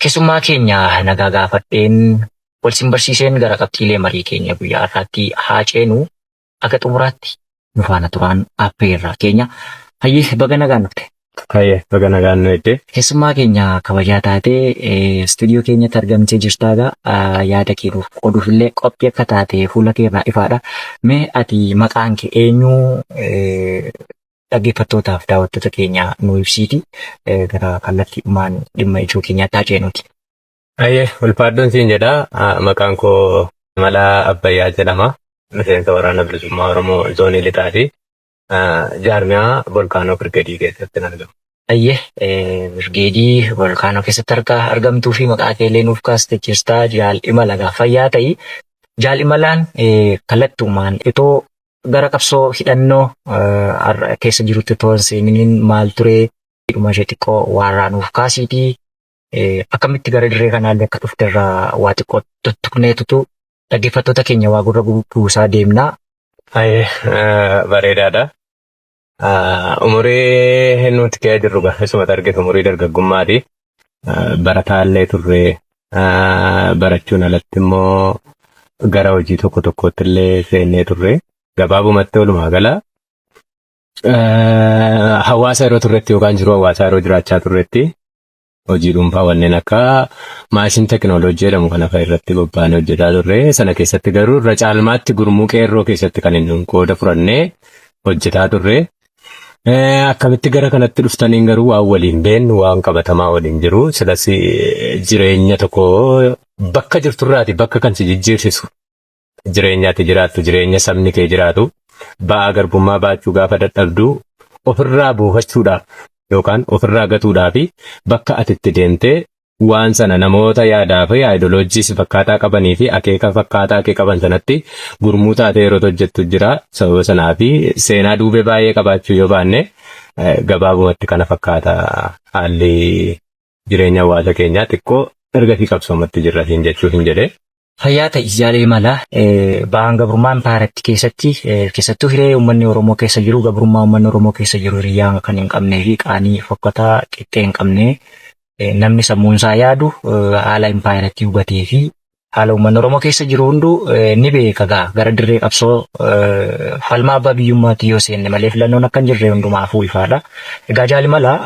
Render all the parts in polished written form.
Keessummaa keenya nagaa gaafadheen wal sin barsiiseen gara qabxiilee marii keenya guyyaa har'aatti haa ceenu. Aga xumuraatti nu faana turaan affeerraa keenya. Hayyee, baga nagaan dhufte. Hayyee, baga nagaan nu eegde. Keessummaa keenya kabajaa taatee istuudiyoo keenyatti argamtee jirtaa egaa yaada kee nuuf qooduuf illee qophii akka taate fuula kee irraa ifaadha. Mee ati maqaan kee eenyu, dhaggeeffattootaaf daawwattoota keenya nu ibsiiti gara kallattiidhumaan dhimma ijoo keenyaatti haa ceenuuti. Hayyee, ulfaaddoon siin jedha. Maqaan koo Imalaa Abbayyaa jedhama. Miseensa Waraana Bilisummaa Oromoo Zoonii Lixaati. Jaarmiyaa Volkaanoo Birgeedii keessatti argama. Hayyee, Birgeedii Volkaanoo keessatti argamtuu fi maqaa kee illee nuuf kaaste jirta, Jaal Imala, gaa fayyaa ta'i. Jaal Imalaan kallattumaan itoo gara qabsoo hidhannoo har'a keessa jirutti otoo hin seeniniin maal ture, dhuma ishee xiqqoo waarraa nuuf kaasiitii akkamitti gara dirree kanaallee akka dhufte irraa waa xiqqoo tuttuqneetutu dhaggeeffattoota keenya waa gurra buusaa deemna. Hayyee, bareedaadha. Umurii nuti kee jirru gaa isumatti argitu umurii dargaggummaati. Barataallee turre, barachuun alatti immoo gara hojii tokko tokkotti illee seennee turre. Gabaabumatti walumaa gala hawaasa yeroo turretti yookaan jiruu hawaasaa yeroo jiraachaa turretti hojii dhuunfaa wanneen akka maashin teknooloojii jedhamu kana fa'a irratti bobba'anii hojjetaa turre. Sana keessatti garuu irra caalmaatti gurmuu qeerroo keessatti kan inni qooda fudhannee hojjetaa turre. Akkamitti gara kanatti dhuftaniin garuu waan waliin beennu, waan qabatamaa waliin jiru. Silas jireenya tokko bakka jirturraati bakka kan si jijjiirsisu, jireenya ati jiraattu, jireenya sabni kee jiraatu, ba'aa garbummaa baachuu gaafa dadhabdu ofirraa buufachuudhaaf yookaan ofirraa gatuudhaaf bakka ati itti deemtee waan sana namoota yaadaa fi aayidoloojii si fakkaataa qabanii fi akeeka fakkaataa kee qaban sanatti gurmuu taatee yeroo hojjettu jira. Sababa sanaa fi seenaa duubee baay'ee qabaachuu yoo baanne, gabaabumatti kana fakkaata haalli jireenya hawaasa keenyaa xiqqoo ergasii qabsoomatti jirra siin jechuuf hin jedhe. Fayyaa ta'i, Jaal Imala. Ba'aan gabrummaa impaayeratti keessatti, keessattuu hiree uummanni Oromoo keessa jiru, gabrummaa uummanni Oromoo keessa jiru hiriyaa kan hin qabnee fi qaanii fokkataa qixxee hin qabne, namni sammuun isaa yaadu haala impaayeratti hubatee fi haala uummanni Oromoo keessa jiru hunduu ni beeka. Gaa gara dirree qabsoo falmaa abbaa biyyummaatti yoo seenne malee filannoon akka hin jirre hundumaafuu ifaadha. Egaa Jaal Imala,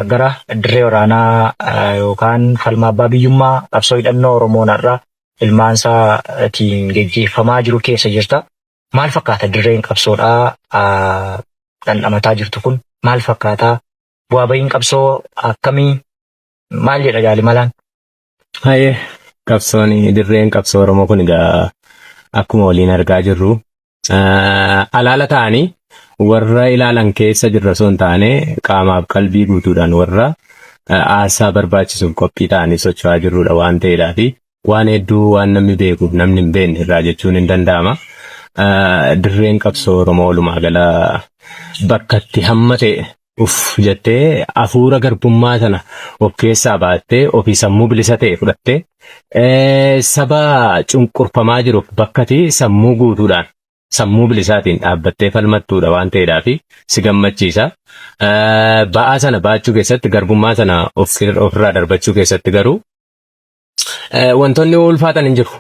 gara dirree waraanaa yookaan falmaa abbaa biyyummaa qabsoo hidhannoo Oromoon har'a ilmaan isaatiin geggeeffamaa jiru keessa jirta. Maal fakkaata dirreen qabsoodhaa dhandhamataa jirtu kun? Maal fakkaata? Bu'aa bahiin qabsoo akkamii? Maal jedha Jaal Imalaan? Hayyee, qabsoon dirreen qabsoo Oromoo kun egaa akkuma waliin argaa jirru alaala ta'anii warra ilaalan keessa jirra osoo hin taane, qaamaaf qalbii guutuudhaan warra aarsaa barbaachisuuf qophii ta'anii socho'aa jirrudha waan ta'eedhaa fi waan hedduu waan namni beekuuf namni hin beekne irraa jechuun hin danda'ama. Dirreen qabsoo Oromoo walumaa gala bakka itti hamma ta'e uf jettee hafuura garbummaa sana of keessaa baattee ofii sammuu bilisa ta'e fudhattee saba cunqurfamaa jiruuf bakkati sammuu guutuudhaan sammuu bilisaatiin dhaabbattee falmattuudha waan ta'eedhaa fi si gammachiisa. Ba'aa sana baachuu keessatti, garbummaa sana ofirraa darbachuu keessatti garuu wantoonni ulfaatan hin jiru.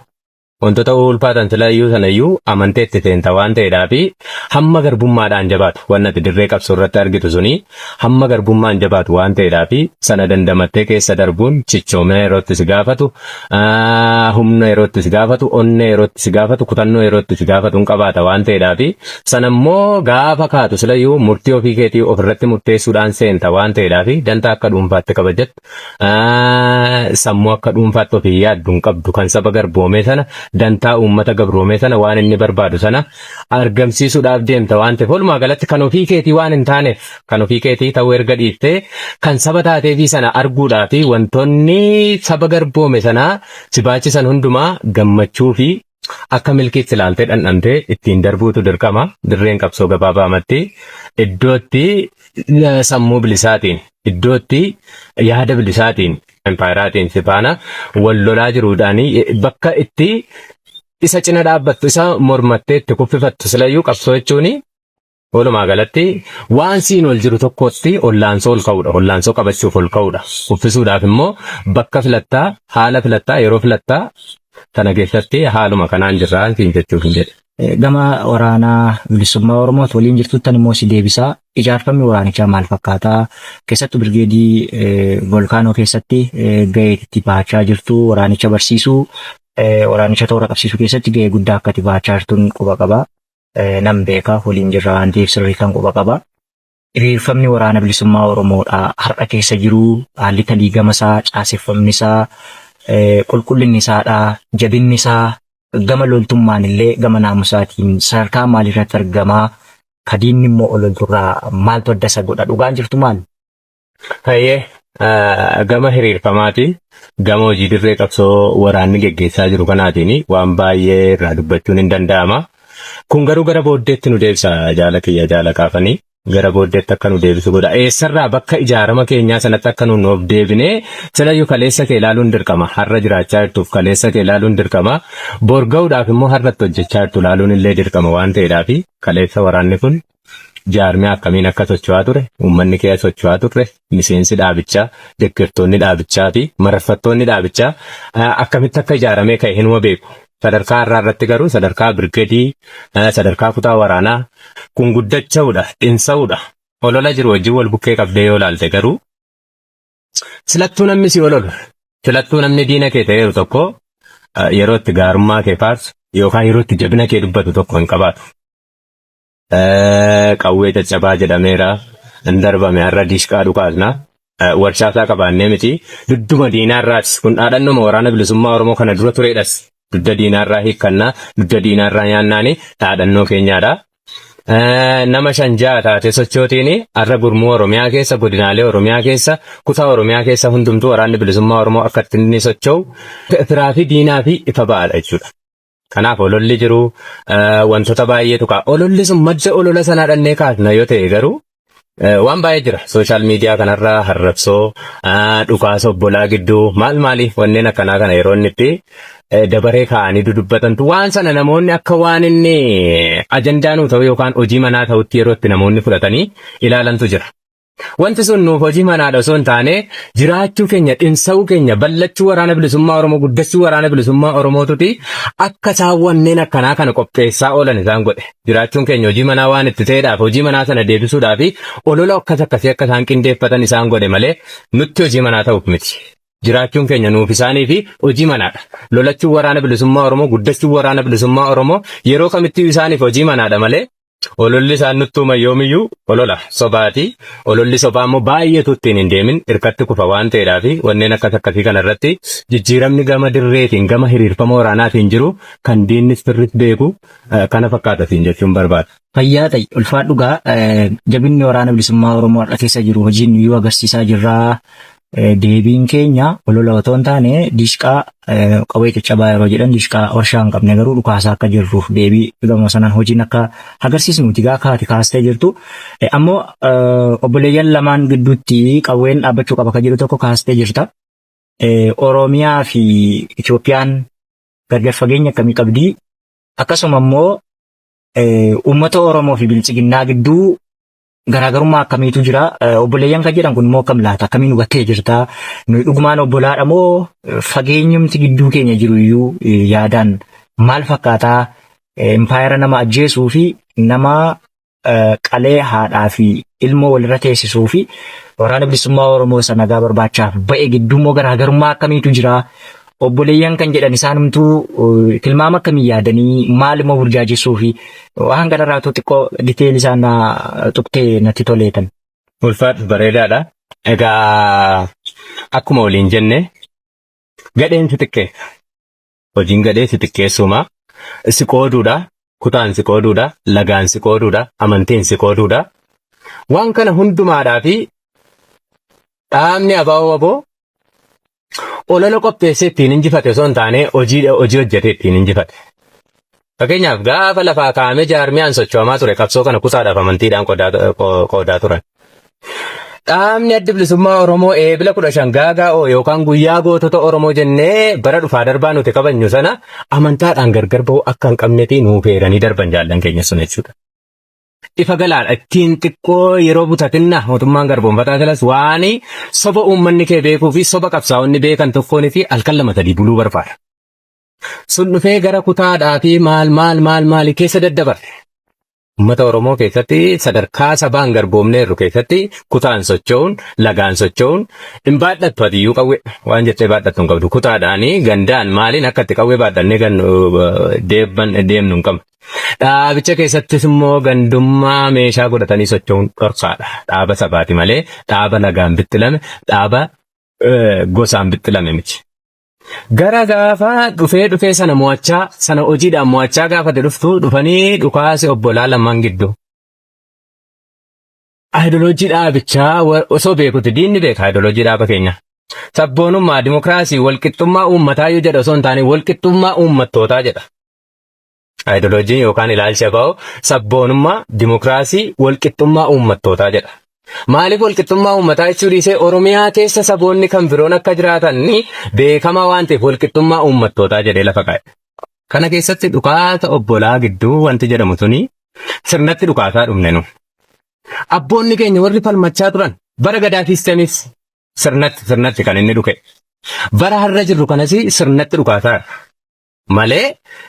Wantoota ulfaatan sila iyyuu sana iyyuu amantee itti seenta waan ta'eedhaa fi hamma garbummaadhaan jabaatu waan ati dirree qabsoo irratti argitu suni hamma garbummaan jabaatu waan ta'eedhaa fi sana dandamattee keessa darbuun cichoomina yerootti si gaafatu, humna yerootti si gaafatu, onnee yerootti si gaafatu, kutannoo yerootti si gaafatu hin qabaata waan ta'eedhaa fi sana immoo gaafa kaatu sila iyyuu murtii ofii keetii ofirratti murteessuudhaan seenta waan ta'eedhaa fi dantaa akka dhuunfaatti kabajattu, sammuu akka dhuunfaatti ofii yaaddu hin qabdu, kan saba garboomee sana, dantaa uummata gabroomee sana, waan inni barbaadu sana argamsiisuudhaaf deemta waan ta'eef, walumaa galatti kan ofii keetii waan hin taaneef, kan ofii keetii ta'uu erga dhiiftee kan saba taateefii sana arguudhaa fi wantoonni saba garboome sanaa si baachisan hundumaa gammachuu fi akka milkiitti ilaaltee dhandhamtee ittiin darbuutu dirqama. Dirreen qabsoo gabaabaamatti iddootti sammuu bilisaatiin, iddootti yaada bilisaatiin impaayiraatiin si faana wal lolaa jiruudhaan bakka itti isa cina dhaabbattu, isa mormattee itti kuffifattu. Silayyuu qabsoo jechuun Walumaa galatti waan siin ol jiru tokkotti ollaansoo ol ka'uudha. Ollaansoo qabachuuf ol ka'uudha. Kuffisuudhaaf immoo bakka filattaa, haala filattaa, yeroo filattaa kana keessatti haaluma kanaan jirraa siin jechuuf hin jedhe. Gama waraanaa bilisummaa Oromootti waliin jirtuttan immoo si deebisaa. Ijaarfamni waraanichaa maal fakkaataa? Keessattuu birgeedii Volkaanoo keessatti gahee itti bahachaa jirtu waraanicha barsiisuu, waraanicha toora qabsiisuu keessatti gahee guddaa akka itti bahachaa jirtuun quba qaba. Nan beeka waliin jirra waan ta'eef sirriitan quba qaba. Hiriirfamni waraana bilisummaa Oromoodha har'a keessa jiru haalli taliigama isaa, caaseffamni isaa, qulqullinni isaadha, jabinni isaa gama loltummaan illee gama naamusaatiin sadarkaa maalirratti argamaa kadiinni immoo ololturraa maaltu adda isa godha dhugaan jirtu maal? Hayyee gama hiriirfamaatiin gama hojii dirree qabsoo waraanni geggeessaa jiru kanaatiin waan baay'ee irraa dubbachuun hin danda'ama. Kun garuu gara booddeetti nu deebisa jaala kiyya jaala kaafanii gara booddeetti akka nu deebisu godha. Eessarraa bakka ijaarama keenyaa sanatti akka nu nuuf deebinee silayyuu kaleessa kee ilaaluun dirqama. Har'a jiraachaa jirtuuf kaleessa kee ilaaluun dirqama. Bor ga'uudhaaf immoo har'atti hojjechaa jirtu ilaaluun illee dirqama waan ta'eedhaaf kaleessa waraanni kun jaarmiyaa akkamiin akka socho'aa ture, uummanni keessa socho'aa turre, miseensi dhaabichaa, deggertoonni dhaabichaa fi mararfattoonni dhaabichaa akkamitti akka ijaaramee ka'e hinuma beeku. Sadarkaa har'aa irratti garuu sadarkaa birgedii, sadarkaa kutaa waraanaa kun guddacha'uudha, dhinsa'uudha. Olola jiru wajjin wal bukkee qabdee yoo ilaalte garuu silattuu namni si ololu, silattuu namni diina kee ta'eeru tokko yeroo itti gaarummaa kee faarsu yookaan yeroo itti jabina kee dubbatu tokko hin qabaatu. Qawwee caccabaa jedhameera. Hin darbame har'a diishqaa dhukaasna. Warshaa isaa qabaannee miti. Dudduma diinaarraas kun dhaadhannoma waraana bilisummaa Oromoo kana dura turedhas. Dudda diinaarraa hiikkanna, dudda diinaarraa nyaannaani dhaadhannoo keenyaadha. Nama shan ja'a taatee sochootiin har'a gurmuu Oromiyaa keessa, godinaalee Oromiyaa keessa, kutaa Oromiyaa keessa hundumtuu waraanni bilisummaa Oromoo akka ittiin inni socho'u firaa fi diinaa fi ifa ba'aadha jechuudha. Kanaaf ololli jiru wantoota baay'eetu ka'a. Ololli sun madda olola sanaa dhannee kaasna yoo ta'e garuu waan baay'ee jira. Sooshaal miidiyaa kanarraa harrabsoo, dhukaasa obbolaa gidduu maal maali wanneen akkanaa kana yeroo inni itti dabaree kaa'anii dudubbatantu waan sana namoonni akka waan inni ajandaa nuu ta'u yookaan hojii manaa ta'utti yeroo itti namoonni fudhatanii ilaalantu jira. Wanti sun nuuf hojii manaadha osoo hin taane jiraachuu keenya, dhinsa'uu keenya, ballachuu waraana bilisummaa Oromoo, guddachuu waraana bilisummaa Oromootuti akka isaan wanneen akkanaa kana qopheessaa oolan isaan godhe. Jiraachuun keenya hojii manaa waan itti ta'eedhaaf hojii manaa sana deebisuudhaaf olola akkas akkasii akka isaan qindeeffatan isaan godhe malee nutti hojii manaa ta'uuf miti. Jiraachuun keenya nuuf isaanii fi hojii manaadha. Lolachuun waraana bilisummaa Oromoo, guddachuun waraana bilisummaa Oromoo yeroo kamittiyyuu isaaniif hojii manaadha malee Ololli isaan nutti uuman yoomiyyuu olola sobaati. Ololli sobaa immoo baay'eetu ittiin hin deemin hirkatti kufa waan ta'eedhaaf wanneen akkas akkasii kana irratti jijjiiramni gama dirreetiin gama hiriirfama waraanaatiin jiru kan diinnis firris beeku kana fakkaata siin jechuun barbaada. Fayyaa ta'i ulfaadhu gaa jabinni waraana bilisummaa Oromoo har'a keessa jiru hojiin nuyyuu agarsiisaa jirraa. Deebiin keenya olola otoo hin taane dishqaa qawwee caccabaa yeroo jedhan dishqaa warshaa hin qabne garuu dhukaasaa akka jirruuf deebii gama sanaan hojiin akka agarsiisnuuti gaa kaati kaastee jirtu. Ammoo obboleeyyan lamaan gidduutti qawween dhaabbachuu qaba kan jedhu tokko kaastee jirta. Oromiyaa fi Itoophiyaan gargar fageenya akkamii qabdi? Akkasuma immoo uummata Oromoo fi Biltsiginnaa gidduu garaagarummaa akkamiitu jira? Obboleeyyan kan jedhan kun immoo akkam laata? Akkamiin hubattee jirta? Nuyi dhugumaan obbolaadha moo fageenyumti gidduu keenya jiru iyyuu yaadaan maal fakkaataa? Impaayera nama ajjeesuu fi nama qalee haadhaa fi ilmoo walirra teessisuu fi waraana bilisummaa Oromoo isa nagaa barbaachaaf ba'e gidduu immoo garaagarummaa akkamiitu jira? Obboleeyyan kan jedhan isaanumtuu tilmaama akkamii yaadanii maal immoo burjaajessuu fi waan kanarraa xiqqoo diteelii isaan tuqtee natti toleetan. Ulfaadhu bareedaadha. Egaa akkuma waliin jenne gadheen si xiqqeessa. Hojiin gadhee si xiqqeessuuma. Si qooduudha. Kutaan si qooduudha. Lagaan si qooduudha. Amantiin si qooduudha. Waan kana hundumaadhaa fi dhaabni ABO WBO olola qopheessee ittiin injifate osoo hin taane hojii hojii hojjetee ittiin injifate. Fakkeenyaaf gaafa lafaa kaa'amee jaarmiyaan socho'amaa ture qabsoo kana kutaadhaaf amantiidhaan qoodaa turan. Dhaabni adda bilisummaa Oromoo eebila 15 gaagaa'oo yookaan guyyaa gootota Oromoo jennee bara dhufaa darbaa nuti kabajnu sana amantaadhaan gargar ba'uu akka hin qabneeti nuuf eeranii darban jaallan keenya sun jechuudha. Ifa galaadha. Ittiin xiqqoo yeroo butatinna mootummaan garboomfataa silas waan soba uummanni kee beekuu fi soba qabsaa'onni beekan tokkoon fi halkan lama sadii buluu barbaada. Sun dhufee gara kutaadhaa fi maal maal maal maali keessa daddabarre. Uummata Oromoo keessatti sadarkaa sabaan garboomneerru keessatti kutaan socho'uun, lagaan socho'uun hin baadhattu atiyyuu qawwee waan jettee baadhattu hin qabdu. Kutaadhaanii gandaan maaliin akka itti qawwee baadhannee gan deeban deemnu hin qabnu. Dhaabicha keessattis immoo gandummaa meeshaa godhatanii socho'uun dhorkaadha. Dhaaba sabaati malee dhaaba lagaan bixxilame, dhaaba gosaan bixxilame miti. Gara gaafa dhufee dhufee sana mo'achaa sana hojiidhaan mo'achaa gaafate dhuftu dhufanii dhukaase obbolaa lamaan gidduu. Aayidoloojii dhaabichaa osoo beekuti diinni beeka aayidoloojii dhaaba keenya. Sabboonummaa, dimokiraasii, walqixxummaa uummataa yoo jedha osoo hin taane walqixxummaa uummattootaa jedha. Aayidoloojiin yookaan ilaalchi ABO sabboonummaa, dimokiraasii, walqixxummaa uummattootaa jedha. Maaliif walqixxummaa uummataa jechuu dhiisee Oromiyaa keessa saboonni kan biroon akka jiraatan beekamaa waan ta'eef walqixxummaa uummattootaa jedhee lafa kaa'e. Kana keessatti dhukaasa obbolaa gidduu wanti jedhamu suni sirnatti dhukaasaa dhumne nu. Abboonni keenya warri falmachaa turan bara gadaa siistemis sirnatti sirnatti kan inni dhuke. Bara har'a jirru kanas sirnatti dhukaasaa malee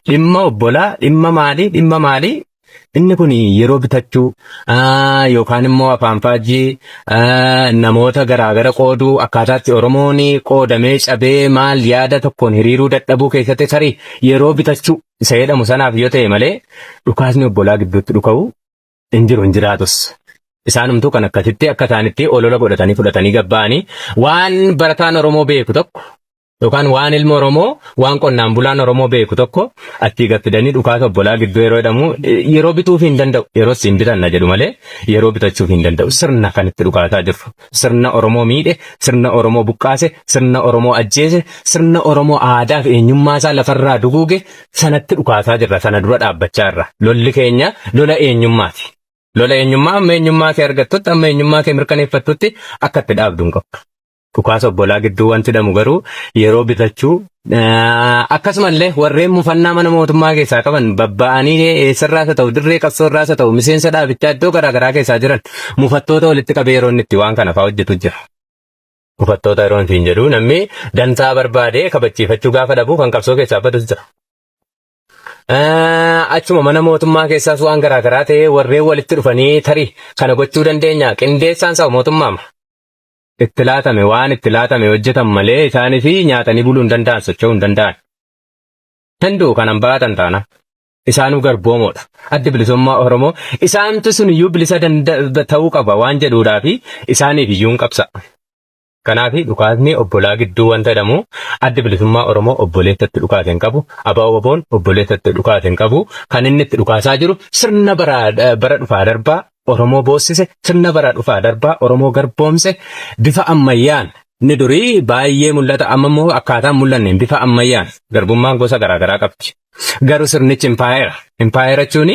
dhimma obbolaa dhimma maalii dhimma maalii inni kun yeroo bitachuu yookaan immoo afaan faajjii namoota garaagara qooduu akkaataatti Oromoon qoodamee cabee maal yaada tokkoon hiriiruu dadhabuu keessatti tarii yeroo bitachuu isa jedhamu sanaaf yoo ta'e malee dhukaasni obbolaa gidduutti dhuka'u hin jiru hin jiraatus. Isaanumtuu kan akkasitti akka isaanitti olola godhatanii fudhatanii gabba'anii waan barataan Oromoo beeku tokko yookaan waan ilma Oromoo waan qonnaan bulaan Oromoo beeku tokko achii gad fidanii dhukaasa obbolaa gidduu yeroo jedhamu yeroo bituuf hin danda'u yeroo siin bitanna jedhu malee yeroo bitachuuf hin danda'u sirna kan itti dhukaasaa jirru sirna Oromoo miidhe sirna Oromoo buqqaase sirna Oromoo ajjeese sirna Oromoo aadaa fi eenyummaa isaa lafarraa duguuge sanatti dhukaasaa jirra sana dura dhaabbachaa jirra lolli keenya lola eenyummaati. Lola eenyummaa amma eenyummaa kee argattutti amma eenyummaa kee mirkaneeffattutti akka itti dhaabdu hin qabdu. Dhukaasa obbolaa gidduu wanti jedhamu garuu yeroo bitachuu akkasumallee warreen mufannaa mana mootummaa keessaa qaban babba'anii eessarraas haa ta'u dirree qabsoorraas haa ta'u miseensa dhaabichaa iddoo garaagaraa keessaa jiran mufattoota walitti qabee yeroo inni itti waan kana fa'aa hojjetu jira. Mufattoota yeroo inni jedhu namni dantaa barbaadee kabachiifachuu gaafa dhabu kan qabsoo keessaa badus jira. Achuma mana mootummaa keessaas waan garaagaraa ta'ee warreen walitti dhufanii tarii kana gochuu dandeenya qindeessaan isaa mootummaama. Itti laatame waan itti laatame hojjetan malee isaanis nyaatanii buluu hin danda'an socho'uu hin danda'an. Hunduu kanan baatan taana. Isaanuu garboomoodha. Addi bilisummaa Oromoo isaantu sun iyyuu bilisa ta'uu qaba waan jedhuudhaa fi isaaniif iyyuu hin qabsa. Kanaaf dhukaasni obbolaa gidduu wanta jedhamu addi bilisummaa Oromoo obboleessa itti dhukaase hin qabu. ABO WBOn obboleessa itti dhukaase hin qabu. Kan inni itti dhukaasaa jiru sirna bara dhufaa darbaa Oromoo boossise, sirna bara dhufaa darbaa Oromoo garboomse bifa ammayyaan inni durii baay'ee mul'ata amma immoo akkaataan mul'anneen bifa ammayyaan garbummaan gosa garaagaraa qabdi. Garuu sirnichi impaayera. Impaayera jechuun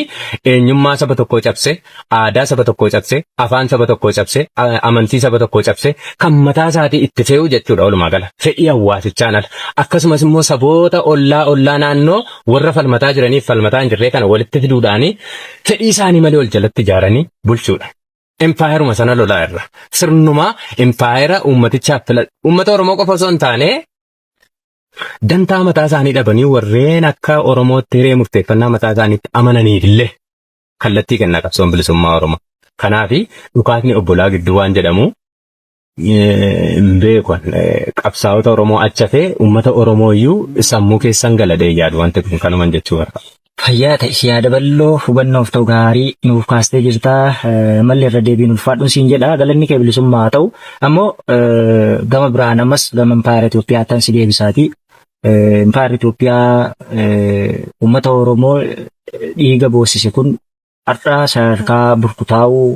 eenyummaa saba tokkoo cabse, aadaa saba tokkoo cabse, afaan saba tokkoo cabse, amantii saba tokkoo cabse kan mataa isaatii itti fe'u jechuudha walumaa gala. Fedhii hawaasichaan ala. Akkasumas immoo saboota ollaa ollaa naannoo warra falmataa jiraniif falmataa hin jirree kana walitti fiduudhaan fedhii isaanii malee wal jalatti ijaaranii bulchuudha. Impaayeruma sana lolaa irra. Sirnuma impaayera uummatichaaf fila uummata Oromoo qofa osoo hin taane dantaa mataa isaanii dhabanii warreen akka Oromootti hiree murteeffannaa mataa isaaniitti amananiif illee kallattii kenna qabsoon bilisummaa Oromoo. Kanaaf dhukaasni obbolaa gidduu waan jedhamu hin beeku. Qabsaa'ota Oromoo acha ta'e uummata Oromoo iyyuu sammuu keessan galadhee yaadu wanti kun kanuman jechuu barbaada. Fayyaa ta'i yaada bal'oo hubannoof ta'u gaarii nuuf kaastee jirta. Malli irra deebiin ulfaadhuun siin jedha. Galanni kee bilisummaa haa ta'u. Ammoo gama biraan ammas gama impaayera Itoophiyaa tan si deebisaati. Impaayerri Itoophiyaa uummata Oromoo dhiiga boossise kun har'a sadarkaa burkutaa'uu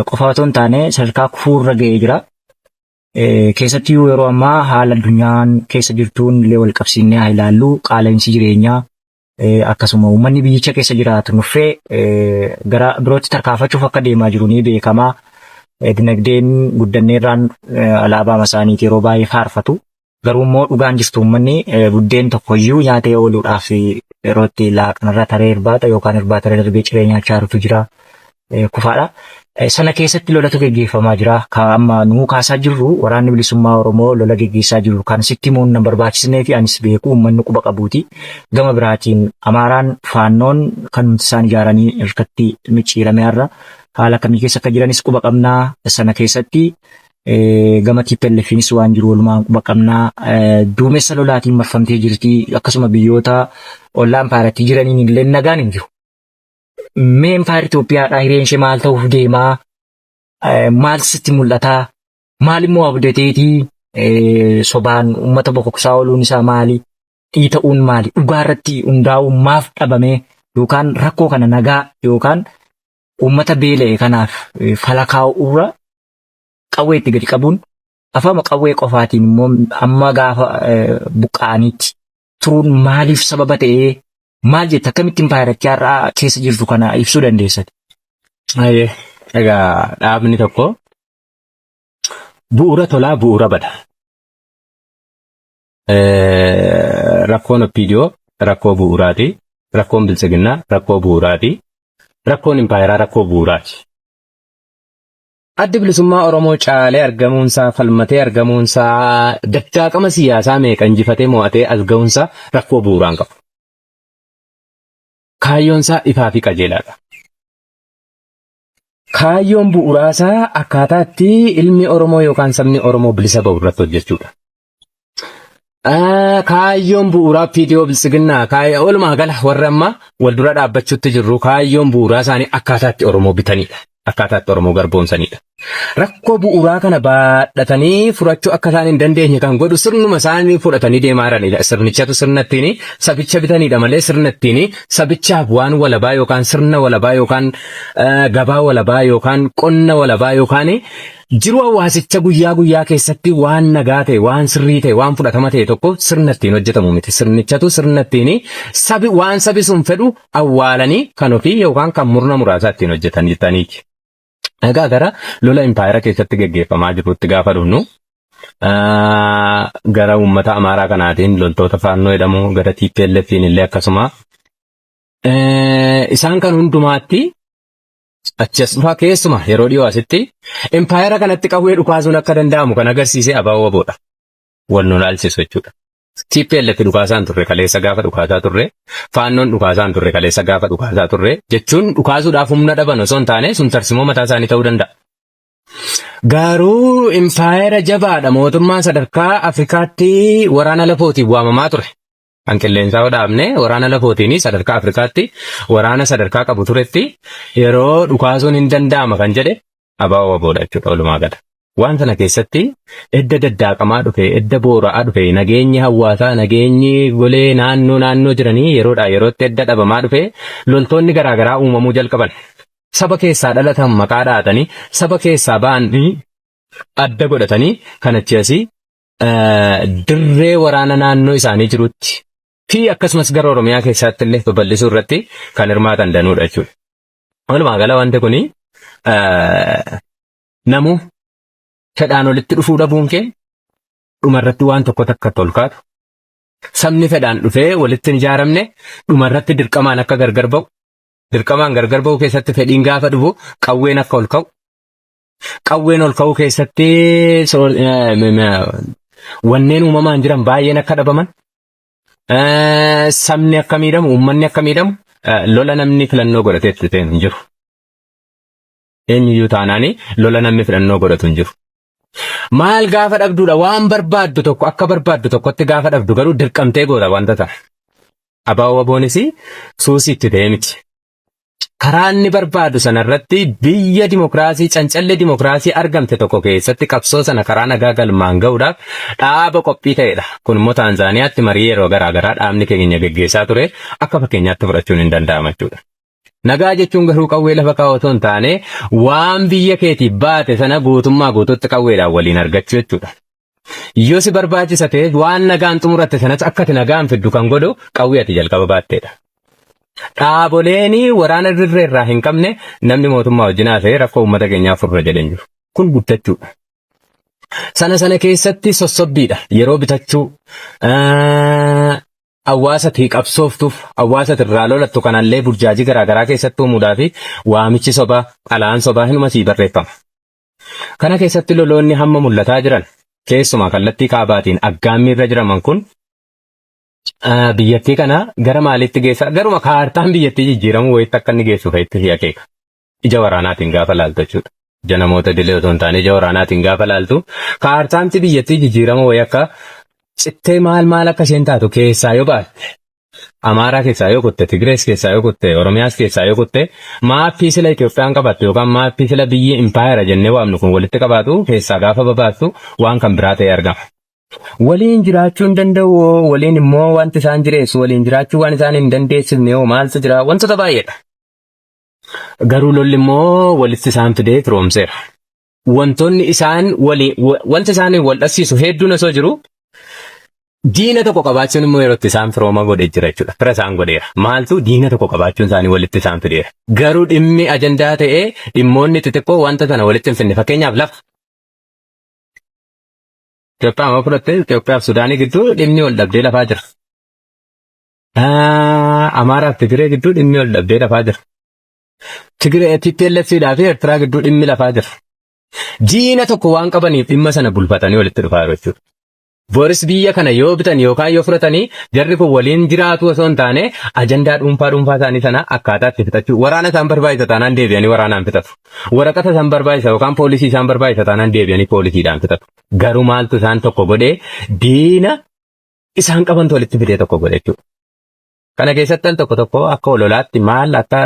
qofa otoo hin taane sadarkaa kufuurra ga'ee jira. Keessattiyyuu yeroo ammaa haala addunyaan keessa jirtuun illee wal qabsiisnee haa ilaallu qaala'insi jireenyaa akkasuma uummanni biyyicha keessa jiraatu nuffee gara birootti tarkaanfachuuf akka deemaa jiru ni beekama. Dinagdeen guddanneerraan alaabaa isaaniiti yeroo baay'ee faarfatu. Garuu immoo dhugaan jirtu uummanni buddeen tokkoyyuu nyaatee ooluudhaaf yeroo itti laaqanarra taree irbaata yookaan irbaata irra darbee ciree nyaachaa jirutu jira. Kufaadha. Sana keessatti lolatu geggeeffamaa jira. Ka amma nuu kaasaa jirru waraanni bilisummaa Oromoo lola geggeessaa jiru kan sitti himuun na barbaachisnee fi anis beeku uummanni quba qabuuti. Gama biraatiin Amaaraan faannoon kan isaan ijaaranii harkatti micciirame har'a haala kamii keessa akka jiranis quba qabnaa. Sana keessatti gama TPLFinis waan jiru walumaan quba qabnaa. Duumessa lolaatiin marfamtee jirti. Akkasuma biyyoota ollaa impaayaratti jiraniin illee nagaan hin jiru. Mee impaayerri Itoophiyaadhaa hireen ishee maal ta'uuf deemaa? Maal sitti mul'ataa? Maal immoo abdateetii sobaan uummata bokoksaa ooluun isaa maali? Dhiita'uun maali? Dhugaa irratti hundaa'uun maaf dhabame? Yookaan rakkoo kana nagaa yookaan uummata beela'e kanaaf fala kaa'uurra qawwee itti gadi qabuun afama qawwee qofaatiin immoo amma gaafa buqqa'aniitti turuun maaliif sababa ta'ee maal jetta akkamitti impaayerattii har'aa keessa jirtu kana ibsuu dandeessati? Ayyee egaa dhaabni tokko bu'uura tolaa bu'uura bada. Rakkoon OPDO rakkoo bu'uuraati. Rakkoon Biltsiginnaa rakkoo bu'uuraati. Rakkoon impaayeraa rakkoo bu'uuraati. Addi Bilisummaa Oromoo caalee argamuunsaa, falmatee argamuunsaa, daddaaqama siyaasaa meeqa injifatee mo'atee as ga'uunsaa rakkoo bu'uuraan qabu. Kaayyoonsaa ifaa fi qajeelaadha. Kaayyoon bu'uuraasaa akkaataa itti ilmi Oromoo yookaan sabni Oromoo bilisa ba'u irratti hojjechuudha. Kaayyoon bu'uuraa PDO Biltsiginnaa walumaa gala warra amma wal dura dhaabbachuutti jirru kaayyoon bu'uuraa isaanii akkaataa itti Oromoo bitanidha. Akkaataa itti Oromoo garboomsanidha. Rakkoo bu'uuraa kana baadhatanii furachuu akka isaan hin dandeenye kan godhu sirnuma isaanii fudhatanii deemaa jiranidha. Sirnichatu sirna ittiin sabicha bitanidha malee sirna ittiin sabichaaf waan walabaa yookaan sirna walabaa yookaan gabaa walabaa yookaan qonna walabaa yookaan Jiruu hawaasicha guyyaa guyyaa keessatti waan nagaa ta'e, waan sirrii ta'e, waan fudhatama ta'e tokko sirna ittiin hojjetamu miti. Sirnichatu sirna ittiin sabi waan sabi sun fedhu awwaalanii kan ofii yookaan kan murna muraasaa ittiin hojjetan jettaniiti. Egaa gara lola impaayera keessatti geggeeffamaa jirutti gaafa dhufnu gara uummata Amaaraa kanaatiin loltoota faannoo jedhamu gara TPLFiin illee akkasuma isaan kan hundumaatti Achi as dhufaa keessuma yeroo dhiyoo asitti impaayera kanatti qawwee dhukaasuun akka danda'amu kan agarsiise ABO WBOdha. Wal nu laalchisu jechuudha. TPLF dhukaasaan turre kaleessa gaafa dhukaasaa turre, faannoon dhukaasaan turre kaleessa gaafa dhukaasaa turre jechuun dhukaasuudhaaf humna dhaban osoo hin taane sun tarsimoo mataa isaanii ta'uu danda'a. Garuu impaayera jabaadha mootummaan sadarkaa Afrikaatti waraana lafootiin waamamaa ture. Kan qilleensaa yoo dhaabne waraana lafootiin sadarkaa Afrikaatti waraana sadarkaa qabu turetti yeroo dhukaasuun hin danda'ama kan jedhe ABO WBOdha jechuudha walumaa gala. Waan sana keessatti edda daddaaqamaa dhufe, edda boora'aa dhufe, nageenyi hawaasaa, nageenyi golee naannoo naannoo jiranii yeroodhaa yerootti edda dhabamaa dhufe loltoonni garaagaraa uumamuu jalqaban. Saba keessaa dhalatan maqaa dhahatanii, saba keessaa ba'anii adda godhatanii kan achi asii dirree waraana naannoo isaanii jirutti fi akkasumas gara Oromiyaa keessaatti illee babal'isuu irratti kan hirmaatan danuudha jechuudha. Walumaa gala wanti kuni namu fedhaan walitti dhufuu dhabuun kee dhumarratti waan tokko takka ol kaatu. Sabni fedhaan dhufee walitti hin ijaaramne dhumarratti dirqamaan akka gargar ba'u dirqamaan gargar ba'uu keessatti fedhiin gaafa dhufu qawween akka ol ka'u Qawween ol ka'uu keessatti wanneen uumamaan jiran baay'een akka dhabaman, sabni akka miidhamu, uummanni akka miidhamu lola namni filannoo godhatee itti seenu hin jiru. Eenyuyyuu taanaani lola namni filannoo godhatu hin jiru. Maal gaafa dhabduudha waan barbaaddu tokko akka barbaaddu tokkotti gaafa dhabdu garuu dirqamtee goota wanta ta'a. Abaa waboonis suusii itti ta'ee miti. Karaa inni barbaadu sanarratti biyya dimokiraasii cancallee dimokiraasii argamte tokko keessatti qabsoo sana karaa nagaa galmaan ga'uudhaaf dhaaba qophii ta'edha. Kun immoo Taanzaaniyaatti marii yeroo garaa garaa dhaabni keenya geggeessaa ture akka fakkeenyaatti fudhachuun hin danda'ama jechuudha. Nagaa jechuun garuu qawwee lafa kaa'u otoo hin taane waan biyya keetiif baate sana guutummaa guutuutti qawweedhaan waliin argachuu jechuudha. Yoo si barbaachisa ta'e waan nagaan xumuratte sanas akka ati nagaan fiddu kan godhu qawwee ati jalqaba baatteedha. Dhaaboleen waraana dirree irraa hin qabne namni mootummaa wajjin haasa'ee rakkoo uummata keenyaa furra jedhee hin jiru. Kun guddachuudha. Sana sana keessatti sossobbiidha. Yeroo bitachuu. Hawaasa ati qabsooftuuf, hawaasa ati irraa lolattu kanallee burjaajii garaagaraa keessatti uumuudhaa fi waamichi sobaa, xalayaan sobaa hinuma sii barreeffama. Kana keessatti loloonni hamma mul'ataa jiran keessumaa kallattii kaabaatiin aggaammii irra jiraman kun biyyattii kana gara maaliitti geessa? Garuma kaartaan biyyattii jijjiiramuu wayitti akka inni geessu fa'itti si akeeka. Ija waraanaatiin gaafa laaltu jechuudha. Ija namoota idilee otoo hin taane ija waraanaatiin gaafa laaltu kaartaanti biyyattii jijjiirama wayii akka cittee maal maal akka isheen taatu keessaa yoo baatte Amaaraa keessaa yoo kutte, Tigirees keessaa yoo kutte, Oromiyaas keessaa yoo kutte, maappii sila Itoophiyaan qabattu yookaan maappii sila biyyi impaayera jennee waamnu kun walitti qabaatu keessaa gaafa babaattu waan kan biraa ta'ee argama. Waliin jiraachuu hin danda'u hoo, waliin immoo wanti isaan jireessu waliin jiraachuu waan isaan hin dandeessifne hoo maaltu jira? Wantoota baay'eedha. Garuu lolli immoo walitti isaan fidee firoomseera. Wantoonni isaan waliin wanti isaan wal dhabsiisu hedduun osoo jiru diina tokko qabaachuun immoo yeroo itti isaan firooma godhee jira jechuudha. Fira isaan godheera. Maaltu diina tokko qabaachuun isaanii walitti isaan fideera. Garuu dhimmi ajandaa ta'ee dhimmoonni xixiqqoo wanta sana walitti hin fidne. Fakkeenyaaf lafa. Itoophiyaa amma fudhatte Itoophiyaa fi Sudaanii gidduu dhimmi wal dhabdee lafaa jira. Amaaraa fi Tigiree gidduu dhimmi wal dhabdee lafaa jira. Tigiree TPLF fi Eertiraa gidduu dhimmi lafaa jira. Diina tokko waan qabaniif dhimma sana bulfatanii walitti dhufaa jiru jechuudha. Boris biyya kana yoo bitan yookaan yoo fudhatanii jarri kun waliin jiraatu osoo hin taane ajandaa dhuunfaa dhuunfaa isaanii sana akkaataa itti fixachuu waraana isaan barbaachisa taanaan deebi'anii waraanaan fixatu. Waraqata isaan barbaachisa yookaan poolisii isaan barbaachisa taanaan deebi'anii poolisiidhaan fixatu. Garuu maaltu isaan tokko godhee diina isaan qabantu walitti fidee tokko godhe jechuudha. Kana keessatti al tokko tokko akka ololaatti maal akka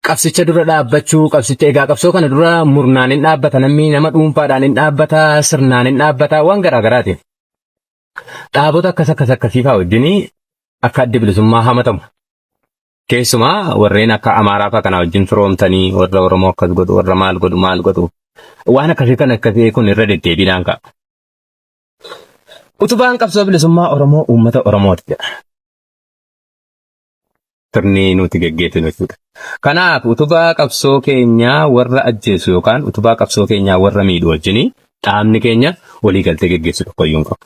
qabsicha dura dhaabbachuu qabsicha egaa qabsoo kana dura murnaan hin dhaabbata namni nama dhuunfaadhaan hin dhaabbata sirnaan hin dhaabbata waan garaa garaati. Dhaabota akkas akkas akkasii fa'aa wajjin akka addi bilisummaa hamatamu. Keessumaa warreen akka Amaaraa fa'aa kanaa wajjin firoomtanii warra Oromoo akkas godhu warra maal godhu maal godhu waan akkasii kan akkasii kun irra deddeebiidhaan ka'a. Utubaan qabsoo bilisummaa Oromoo uummata Oromooti jedha. Sirni nuti geggeessinu jechuudha. Kanaaf utubaa qabsoo keenyaa warra ajjeesu yookaan utubaa qabsoo keenyaa warra miidhu wajjin dhaabni keenya waliigaltee geggeessu tokkoyyuu hin qabu.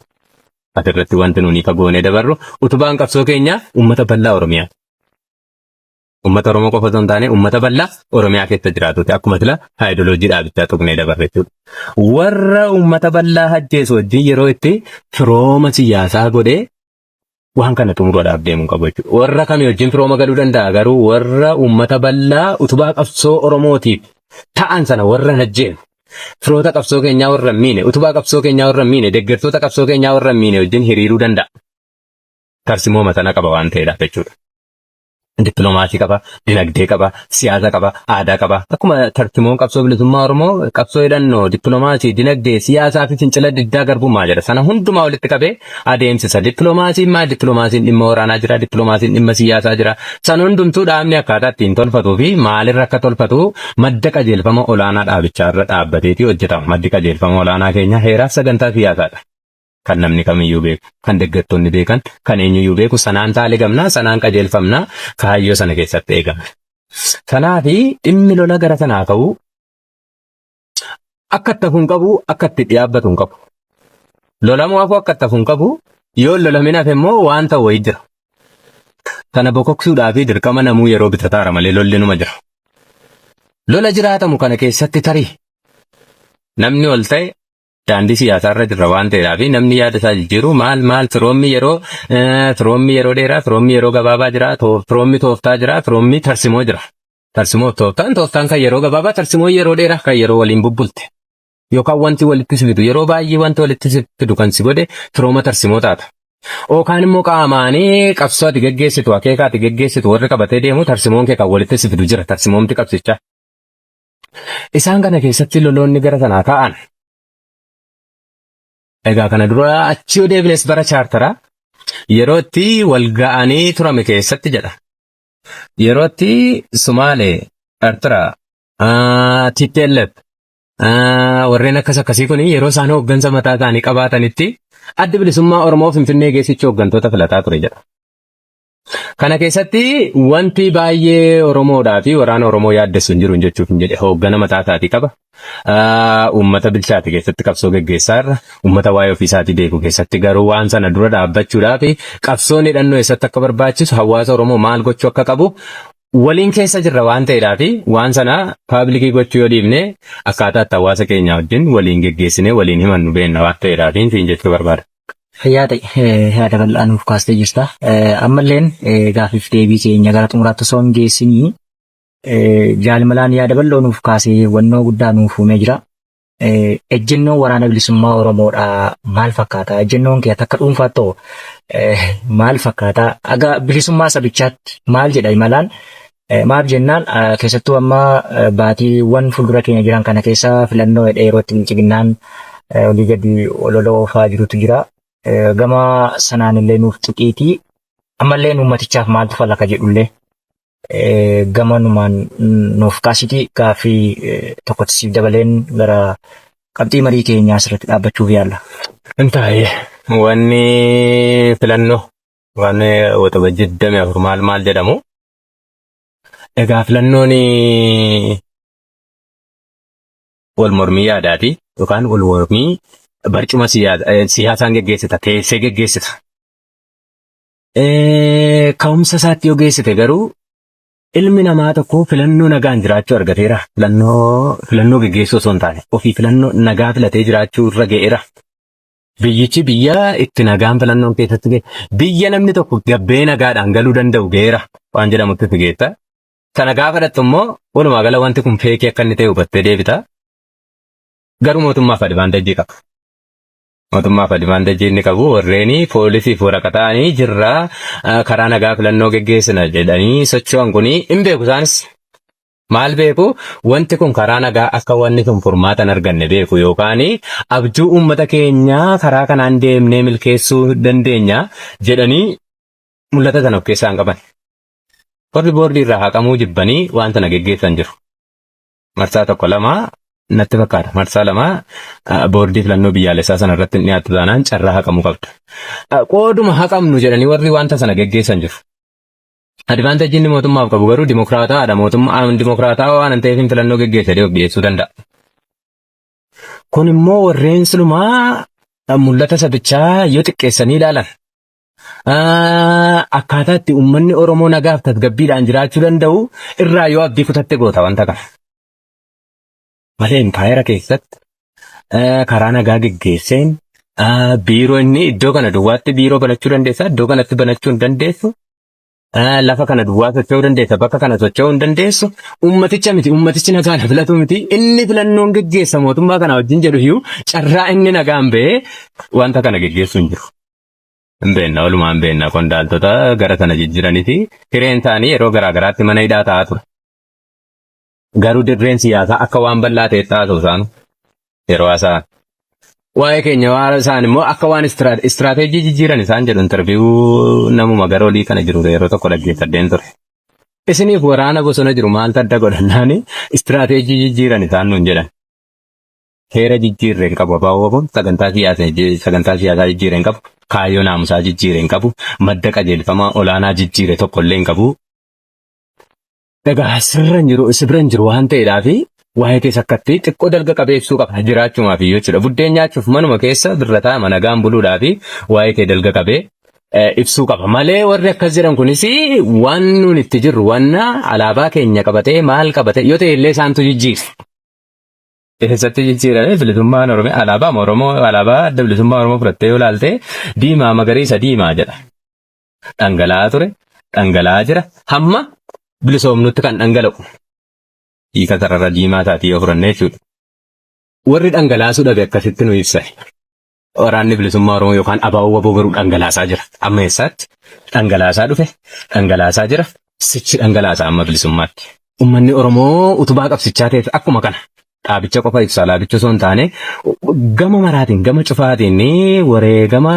Asirratti wanti nuni fagoonee dabarru utubaan qabsoo keenyaa uummata bal'aa Oromiyaa. Uummata Oromoo qofa osoo hin taane uummata bal'aa Oromiyaa keessa jiraatuti. Akkuma sila haayidoloojii dhaabichaa tuqnee dabarre jechuudha. Warra uummata bal'aa ajjeesu wajjin yeroo itti firooma siyaasaa godhee waan kana xumuruudhaaf deemuu qabu jechuudha. Warra kamii wajjin firooma galuu danda'a garuu warra uummata bal'aa utubaa qabsoo Oromootiif ta'an sana warra hin ajjeefne firoota qabsoo keenyaa warra hin miine utubaa qabsoo keenyaa warra hin miine deeggartoota qabsoo keenyaa warra hin miine wajjin hiriiruu danda'a. Tarsimoo matana qaba waan ta'eedhaaf jechuudha. Dippiloomaasii qaba, dinagdee qaba, siyaasa qaba, aadaa qaba. Akkuma tartimoon qabsoo bilisummaa Oromoo qabsoo hidhannoo, dippiloomaasii, dinagdee, siyaasaa fi fincila diddaa garbummaa jedha. Sana hundumaa walitti qabee adeemsisa. Dippiloomaasiin maal? Dippiloomaasiin dhimma waraanaa jira, dippiloomaasiin dhimma siyaasaa jira. Sana hundumtuu dhaabni akkaataa ittiin tolfatuu fi maalirra akka tolfatu madda qajeelfama olaanaa dhaabichaa irra dhaabbateetii hojjetama. Maddi qajeelfama olaanaa keenya heeraaf sagantaa siyaasaadha. Kan namni kamiyyuu beeku, kan deggertoonni beekan, kan eenyuyyuu beeku sanaan taaligamna, sanaan qajeelfamna, kaayyoo sana keessatti eegamna. Kanaafi dhimmi lola gara sanaa ka'u akka itti hafu hin qabu, akka itti dhiyaabbatu hin qabu. Lolamuu hafu akka itti hafu hin qabu, yoo lolamin hafe immoo waan ta'u wayii jira. Kana bokoksuudhaa fi dirqama namuu yeroo bitataara malee lolli numa jira. Lola jiraatamu kana keessatti tarii namni ol ta'e daandii siyaasaa irra jirra waan ta'eedhaa fi namni yaada isaa jijjiiru maal maal firoommi yeroo firoommi yeroo dheeraa firoommi yeroo gabaabaa jira firoommi tooftaa jira firoommi tarsimoo jira. Tarsimoo tooftaan tooftaan kan yeroo gabaabaa tarsimoo yeroo dheeraa kan yeroo waliin bubbulte yookaan wanti walitti si fidu yeroo baay'ee wanti walitti si fidu kan si godhe firooma tarsimoo taata. Yookaan immoo qaamaanii qabsoo ati geggeessitu akeeka ati geggeessitu warri qabatee deemu tarsimoon kee kan walitti si fidu jira tarsimoomti qabsichaa. Isaan kana keessatti loloonni gara sanaa ka'an. Egaa kana dura achi yoo deebines bara chaartaraa yeroo itti wal ga'anii turame keessatti jedha. Yeroo itti Sumaalee, Eertiraa, TPLF warreen akkas akkasii kun yeroo isaan hooggansa mataa isaanii qabaatanitti addi bilisummaa Oromoo Finfinnee geessichi hooggantoota filataa ture jedha. Kana keessatti wanti baay'ee Oromoodhaa fi waraana Oromoo yaaddessu hin jiru jechuuf hin jedhe hooggana mataa isaatii qaba. Uummata bilchaate keessatti qabsoo geggeessaa irra uummata waa'ee ofii isaatii beeku keessatti garuu waan sana dura dhaabbachuudhaa fi qabsoon hidhannoo eessatti akka barbaachisu hawaasa Oromoo maal gochuu akka qabu waliin keessa jirra waan ta'eedhaa fi waan sana public gochuu yoo dhiifne akkaataa itti hawaasa keenya wajjin waliin geggeessinee waliin himannu beenna waan ta'eedhaa fi siin jechuu barbaada. Fayyaa ta'e yaada bal'aa nuuf kaastee jirta. Ammalleen gaaffiif deebii keenya gara xumuraatti osoo hin geessinii jaalmalaan yaada bal'oo nuuf kaasee hubannoo guddaa nuuf uumee jira. Ejjennoon waraana bilisummaa Oromoodha maal fakkaata? Ejjennoon kee akka dhuunfaatti hoo maal fakkaata? Aga bilisummaa sabichaatti maal jedha imalaan? Maaf jennaan keessattuu amma baatiiwwan fuuldura keenya jiran kana keessa filannoo yerootti bilchiginnaan olii gadi olola oofaa jirutu jira. Gama sanaan illee nuuf tuqiitii ammallee uummatichaaf maaltu falaka jedhullee gamanumaan nuuf kaasitii gaaffii tokkotti siif dabaleen gara qabxii marii keenyaa asirratti dhaabbachuuf yaalla. Intaayee wanni filannoo waan waxabajjii 24 maal maal jedhamu. Egaa filannoon wal mormii yaadaati yookaan wal mormii barcuma siyaasaan geggeessita teessee geggeessita. Ka'umsa isaatti yoo geessite garuu ilmi namaa tokko filannoo nagaan jiraachuu argateera. Filannoo geggeessuu osoo hin taane ofii filannoo nagaa filatee jiraachuu irra ga'eera. Biyyichi biyya itti nagaan filannoon keessatti ga'e biyya namni tokko gabbee nagaadhaan galuu danda'u ga'eera waan jedhamutti itti geessa. Sana gaafa dhattu immoo walumaa gala wanti kun fake akka inni ta'e hubattee deebita. Garuu mootummaaf advantage qaba. Mootummaaf advantage inni qabu warreen poolisiif waraqataanii jirra karaa nagaa filannoo geggeessina jedhanii socho'an kuni hin beeku isaanis. Maal beeku wanti kun karaa nagaa akka wanni sun furmaata hin arganne beeku yookaan abjuu uummata keenyaa karaa kanaan deemnee milkeessuu dandeenya jedhanii mul'ata sana of keessaa hin qaban. Warri boordii irraa haqamuu jibbanii waan sana geggeessan jiru. Marsaa tokko lama natti fakkaata. Marsaa lama boordii filannoo biyyaalessaa sana irratti hin dhiyaattu taanaan carraa haqamuu qabda. Qooduma haqamnu jedhanii warri wanta sana geggeessan jiru. Advantage inni mootummaaf qabu garuu dimokiraataadha. Mootummaan dimokiraataa waan hin ta'eef filannoo geggeessa of dhiyeessuu danda'a. Kun immoo warreen silumaa mul'ata sabichaa yoo xiqqeessanii ilaalan akkaataa itti uummanni Oromoo nagaaf tasgabbiidhaan jiraachuu danda'u irraa yoo abdii kutatte goota wanta kana. Malee impaayera keessatti karaa nagaa geggeesseen biiroo inni iddoo kana duwwaatti biiroo banachuu dandeessa iddoo kanatti banachuu hin dandeessu. Lafa kana duwwaa socho'uu dandeessa bakka kana socho'uu hin dandeessu. Ummaticha miti ummatichi nagaan filatu miti inni filannoon geggeessa mootummaa kana wajjin jedhu iyyuu carraa inni nagaan ba'ee wanta kana geggeessuu hin jiru. Hin beekna walumaa hin beekna qondaaltota gara sana jijjiiranii fi hireen isaanii yeroo garaa garaatti mana hidhaa ta'aa ture. Garuu dirreen siyaasaa akka waan bal'aa ta'etti haasa'u isaan yeroo haasa'an. Waa'ee keenya waan isaan immoo akka waan istiraateejii jijjiiran isaan jedhu interview namuma gara olii kana jiru yeroo tokko dhaggeeffadheen ture. Isiniif waraana bosona jiru maaltu adda godhannaani istiraateejii jijjiiran isaan nuun jedhan. Heera jijjiirre hin qabu abaaboo kun sagantaa siyaasaa jijjiirre hin qabu kaayyoo naamusaa jijjiirre hin qabu madda qajeelfamaa olaanaa jijjiirre tokko illee hin qabu. Egaa sirra hin jiru sirra hin jiru waan ta'eedhaaf waa'ee keessa akkatti xiqqoo dalga qabeessuu qaba jiraachumaaf iyyuu jechuudha. Buddeen nyaachuuf manuma keessa birra taa'ama nagaan buluudhaaf waa'ee kee dalga qabee ibsuu qaba. Malee warri akkas jedhan kunis waan nuun itti jirru wanna alaabaa keenya qabatee maal qabatee yoo ta'e illee isaantu jijjiira. Eessatti jijjiirame bilisummaan Oromiyaa alaabaa Oromoo alaabaa adda bilisummaa Oromoo fudhattee yoo ilaalte diimaa magariisa diimaa jedha. Dhangala'aa ture, dhangala'aa jira, hamma bilisoomnutti kan dhangala'u. Hiika sarara diimaa isaatii yoo fudhanne jechuudha. Warri dhangalaasuu dhabe akkasitti nu ibsan. Waraanni bilisummaa Oromoo yookaan ABO WBO garuu dhangalaasaa jira. Amma eessaatti? Dhangalaasaa dhufe, dhangalaasaa jira, sichi dhangalaasaa amma bilisummaatti. Uummanni Oromoo utubaa qabsichaa ta'eef akkuma kana dhaabicha qofa ibsa alaabicha osoo hin taane gama maraatiin gama cufaatiin wareegama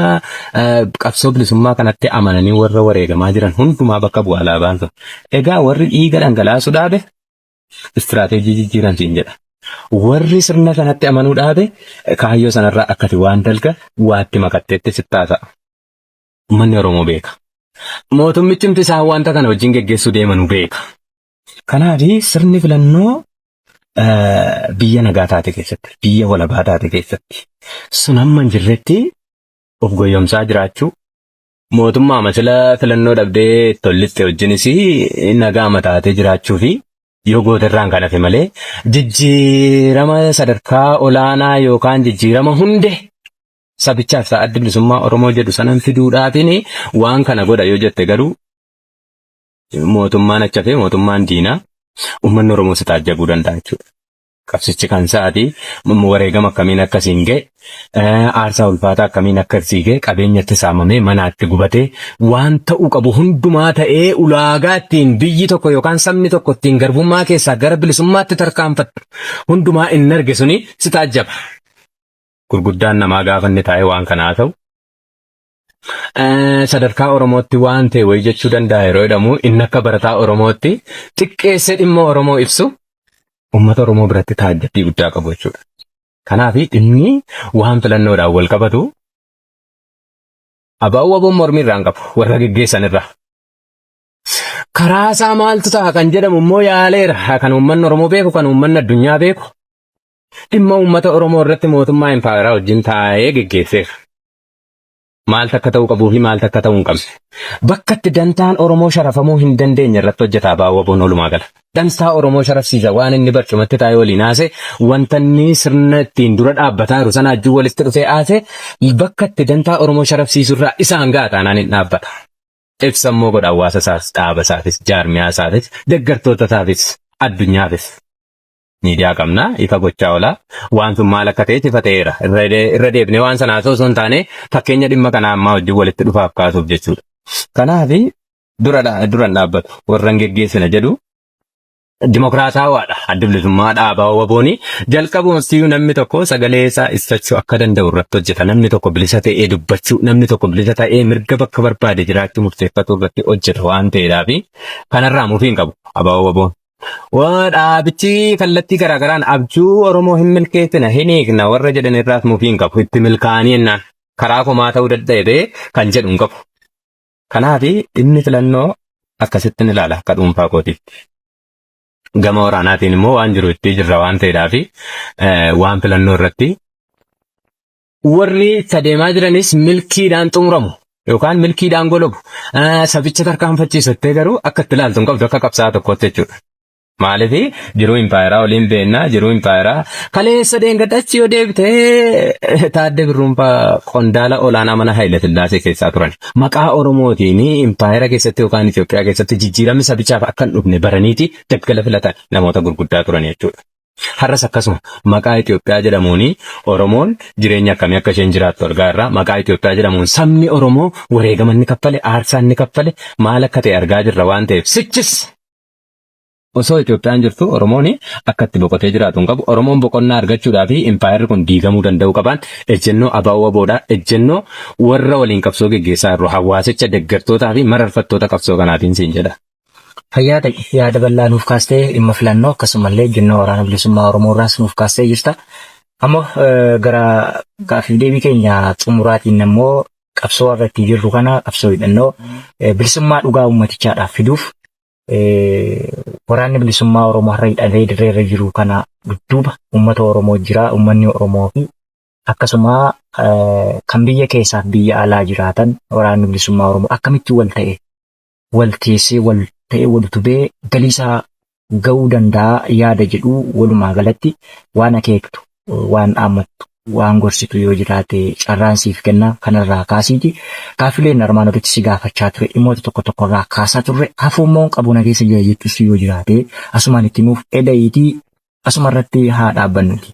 qabsoo bilisummaa kanatti amananii warra wareegamaa jiran hundumaa bakka bu'a alaabaan sun. Egaa warri dhiiga dhangalaasuu dhaabe istiraateejii jijjiiran siin jedha. Warri sirna sanatti amanuu dhaabe kaayyoo sanarraa akkati waan dalga waatti makatteetti sittaasa'a. Uummanni Oromoo beeka. Mootummichumti isaan wanta kana wajjin geggeessuu deemanu beeka. Kanaaf sirni filannoo biyya nagaa taate keessatti, biyya walabaa taate keessatti sun hamma hin jirretti of goyyomsaa jiraachuu mootummaa masila filannoo dhabdee tollitte wajjinis nagaa mataatee jiraachuu fi yoo gooterraan kan hafe malee jijjiirama sadarkaa olaanaa yookaan jijjiirama hunde sabichaaf sa'a adda bilisummaa Oromoo jedhu sanan fiduudhaatiin waan kana godha yoo jette garuu mootummaan achi hafee mootummaan diinaa uummanni Oromoo si taajjabuu danda'a jechuudha. Qabsichi kan sa'aatii wareegama akkamiin akkasiin ga'e, aarsaa ulfaataa akkamiin akkasii ga'e, qabeenyatti saamamee manaatti gubatee waan ta'uu qabu hundumaa ta'ee ulaagaa ittiin biyyi tokko yookaan sabni tokko ittiin garbummaa keessaa gara bilisummaatti tarkaanfattu hundumaa inni arge suni si taajjaba. Gurguddaan namaa gaafa inni taa'ee waan kanaa ta'u sadarkaa Oromootti waan ta'e wayii jechuu danda'a yeroo jedhamu inni akka barataa Oromootti xiqqeessee dhimma Oromoo ibsu uummata Oromoo biratti taajjabbii guddaa qabu jechuudha. Kanaaf dhimmi waan filannoodhaan wal qabatu abaa'uu waboon mormii irraa hin qabu warra geggeessan irraa. Karaa isaa maaltu ta'a kan jedhamu immoo yaaleera kan uummanni Oromoo beeku kan uummanni addunyaa beeku dhimma uummata Oromoo irratti mootummaa impaayeraa wajjin taa'ee geggeesseera. Maaltu akka ta'uu qabuu fi maaltu akka ta'uu hin qabne. Bakka itti dantaan Oromoo sharafamuu hin dandeenye irratti hojjeta Abbaa Waboon walumaa gala. Dantaa Oromoo sharafsiisa waan inni barcumatti taa'ee waliin haase wanta inni sirna ittiin dura dhaabbataa jiru sana wajjin walitti dhufee haase bakka itti dantaa Oromoo sharafsiisu irraa isaan ga'a taanaan hin dhaabbata. Ibsa immoo godha hawaasa isaas, dhaaba isaafis, jaarmiyaa isaafis, deeggartoota isaafis, addunyaafis. Miidiyaa qabna ifa gochaa oola. Waan sun maal akka ta'e ifa ta'eera. Irra deebinee waan sana haasa'u osoo hin taane fakkeenya dhimma kanaa ammaa wajjin walitti dhufaaf kaasuuf jechuudha. Kanaaf dura dura hin dhaabbatu warra hin geggeessina jedhu dimokiraataawaadha. Adda bilisummaa dhaabaa wabooni jalqabumasiyyuu namni tokko sagalee isaa ibsachuu akka danda'u irratti hojjeta. Namni tokko bilisa ta'ee dubbachuu, namni tokko bilisa ta'ee mirga bakka barbaade jiraachuu murteeffatu irratti hojjeta waan ta'eedhaaf kanarraa mufii hin qabu abaa waboon. Waa dhaabichi kallattii garaagaraan abjuu Oromoo hin milkeessina hin hiikna warra jedhan irraas mufii hin qabu. Itti milkaa'anii jennaan karaa komaa ta'uu dadhabee kan jedhu hin qabu. Kanaaf dhimmi filannoo akkasittiin ilaala akka dhuunfaa kootiitti. Gama waraanaatiin immoo waan jiru itti jirra waan ta'eedhaaf waan filannoo irratti warri itti adeemaa jiranis milkiidhaan xumuramu yookaan milkiidhaan golobu sabicha tarkaanfachiisu jettee garuu akka itti ilaaltu hin qabdu akka qabsaa'aa tokkootti jechuudha. Maaliif jiruu impaayeraa waliin beennaa jiruu impaayeraa kaleessa deengadda achi yoo deebitee Taaddee Birruunfaa qondaala olaanaa mana Haayile Sillaasee keessaa turan. Maqaa Oromootiin impaayera keessatti yookaan Itoophiyaa keessatti jijjiiramni sabichaaf akka hin dhufne baraniiti daggala filatan namoota gurguddaa turan jechuudha. Har'as akkasuma maqaa Itoophiyaa jedhamuun Oromoon jireenya akkamii akka isheen jiraattu argaa irraa maqaa Itoophiyaa jedhamuun sabni Oromoo wareegama inni kaffale aarsaa inni kaffale maal akka ta'e argaa jirra waan ta'eef sichis osoo Itoophiyaan jirtu Oromoon akka itti boqotee jiraatu hin qabu. Oromoon boqonnaa argachuudhaa fi impaayerri kun diigamuu danda'uu qabaan ejjennoo ABO WBOdha. Ejjennoo warra waliin qabsoo geggeessaa jiru hawaasicha deeggartootaa fi mararfattoota qabsoo kanaatiin siin jedha. Fayyaa ta'i yaada bal'aa nuuf kaastee dhimma filannoo akkasumallee ejjennoo waraana bilisummaa Oromoo irraas nuuf kaastee jirta. Ammoo gara gaaffiif deebii keenya xumuraatiin ammoo qabsoo har'a itti jirru kana qabsoo hidhannoo bilisummaa dhugaa uummatichaadhaaf fiduuf waraanni bilisummaa Oromoo har'a hidhatee dirree irra jiru kana dudduuba uummata Oromoo jira. Uummanni Oromoo fi akkasuma kan biyya keessaaf biyya alaa jiraatan waraanni bilisummaa Oromoo akkamitti wal ta'e wal teessee wal ta'ee wal utubee galiisaa ga'uu danda'a yaada jedhu walumaa galatti waan akeektu, waan dhaammattu, waan gorsitu yoo jiraate carraan siif kenna kanarraa kaasiiti. Gaaffileen armaan olitti si gaafachaa ture dhimmoota tokko tokkorraa kaasaa turre hafuummoon qabu na keessa jira jettus yoo jiraate asumaan itti nuuf eda'iitii asuma irratti haa dhaabbannuti.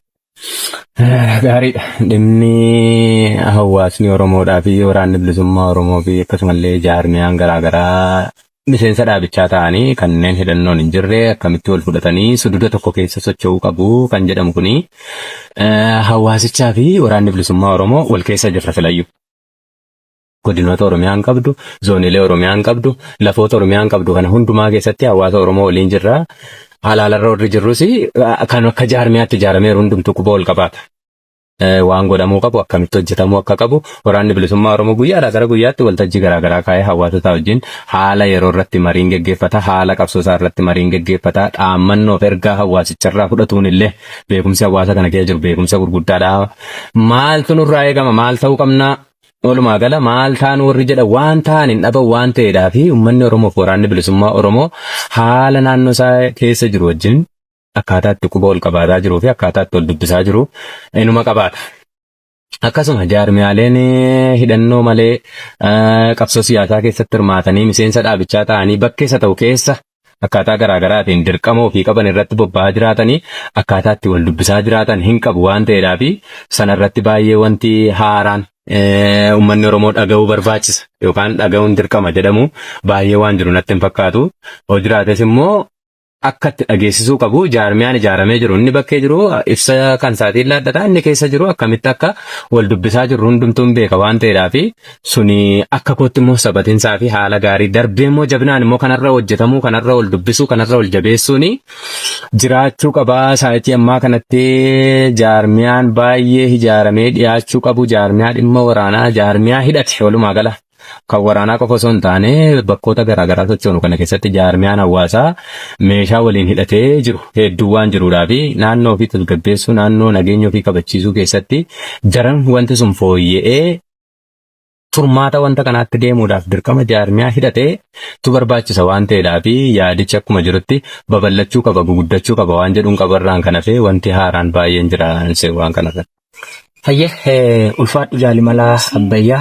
Gaariidha. Dhimmi hawaasni Oromoodhaa fi waraanni bilisummaa Oromoo fi akkasumallee jaarmiyaan garaagaraa miseensa dhaabichaa ta'anii kanneen hidhannoon hin jirre akkamitti wal fudhatanii sududa tokko keessa socho'uu qabu kan jedhamu kuni hawaasichaa fi waraanni bilisummaa Oromoo wal keessa jirra filayyuu. Godinoota Oromiyaan qabdu, zooniilee Oromiyaan qabdu, lafoota Oromiyaan qabdu kana hundumaa keessatti hawaasa Oromoo waliin jirra. Halaalarra warri jirrus kan akka jaarmiyaatti ijaarameeru hundumtuu quba wal qabaata. Waan godhamuu qabu, akkamitti hojjetamuu akka qabu, Waraanni Bilisummaa Oromoo guyyaadhaa gara guyyaatti waltajjii garaagaraa kaa'ee hawaasotaa wajjin haala yeroo irratti mariin geggeeffata, haala qabsoo isaa irratti mariin geggeeffata, dhaammannoof ergaa hawaasicharraa fudhatuun illee beekumsi hawaasa kana keessa jiru beekumsa gurguddaadha. Maaltu nurraa eegama? Maal ta'uu qabna? Walumaa gala maal taanu warri jedhan waan ta'an hin dhaban waan ta'eedhaa fi uummanni Oromoo fi Waraanni Bilisummaa Oromoo haala naannoo isaa keessa jiru wajjin akkaataa itti quba wal qabaataa jiruu fi akkaataa itti wal dubbisaa jiru inuma qabaata. Akkasuma jaarmiyaaleen hidhannoo malee qabsoo siyaasaa keessatti hirmaatanii miseensa dhaabichaa ta'anii bakkeessa ta'u keessa akkaataa garaagaraatiin dirqama ofii qaban irratti bobba'aa jiraatanii akkaataa itti wal dubbisaa jiraatan hin qabu waan ta'eedhaa fi sanarratti baay'ee wanti haaraan uummanni Oromoo dhaga'uu barbaachisa yookaan dhaga'uun dirqama jedhamu baay'ee waan jiru natti hin fakkaatu. Hoo jiraates immoo akka itti dhageessisuu qabu jaarmiyaan ijaaramee jiru inni bakkee jiru ibsa kan isaatiin laaddata, inni keessa jiru akkamitti akka wal dubbisaa jirru hundumtuun beeka waan ta'eedhaa fi suni akka kootti immoo sabatinsaa fi haala gaarii darbee immoo jabinaan immoo kanarra hojjetamuu, kanarra wal dubbisuu, kanarra wal jabeessuuni jiraachuu qabaa. Saayitii ammaa kanatti jaarmiyaan baay'ee ijaaramee dhiyaachuu qabu jaarmiyaa dhimma waraanaa, jaarmiyaa hidhate, walumaa gala kan waraanaa qofa osoo hin taane bakkoota garaagaraa sochoonu kana keessatti jaarmiyaan hawaasaa meeshaa waliin hidhatee jiru hedduu waan jiruudhaa fi naannoo ofii tasgabbeessuu, naannoo nageenya ofii kabachiisuu keessatti daran wanti sun fooyya'ee turmaata wanta kanaatti deemuudhaaf dirqama jaarmiyaa hidhatee tu barbaachisa waan ta'eedhaa fi yaadichi akkuma jirutti babal'achuu qaba, guguddachuu qaba waan jedhuun qabarraan kan hafe wanti haaraan baay'een jira waan kanarratti. Hayyee, ulfaadhu Jaalimalaa Abbayyaa.